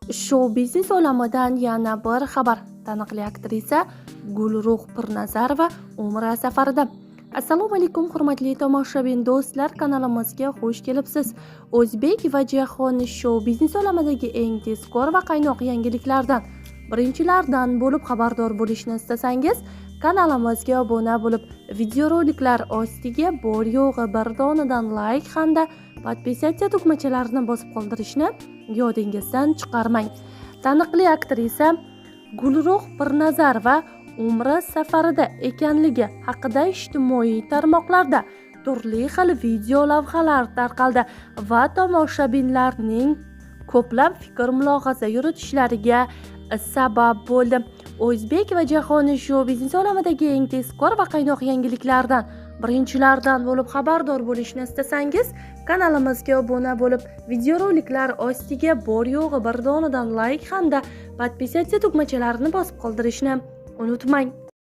Shou biznes olamidan yana bir xabar. Taniqli aktrisa Gulruh Pirnazarova umra safarida. Assalomu alaykum, hurmatli tomoshabin do'stlar, kanalimizga xush kelibsiz. O'zbek va jahon shou biznes olamidagi eng tezkor va qaynoq yangiliklardan birinchilardan bo'lib xabardor bo'lishni istasangiz, kanalimizga obuna bo'lib, videoroliklar ostiga bor yo'g'i bir donadan layk hamda подписаться tugmachalarini bosib qoldirishni yodingizdan chiqarmang. Taniqli aktrisa Gulruh Pirnazarova umra safarida ekanligi haqida ijtimoiy tarmoqlarda turli xil video lavhalar tarqaldi va tomoshabinlarning ko'plab fikr mulohaza yuritishlariga sabab bo'ldi. O'zbek va jahon shou biznes olamidagi eng tezkor va qaynoq yangiliklardan birinchilardan bo'lib xabardor bo'lishni istasangiz, kanalimizga obuna bo'lib, videoroliklar ostiga bor yo'g'i bir donadan layk hamda подписаться tugmachalarini bosib qoldirishni unutmang.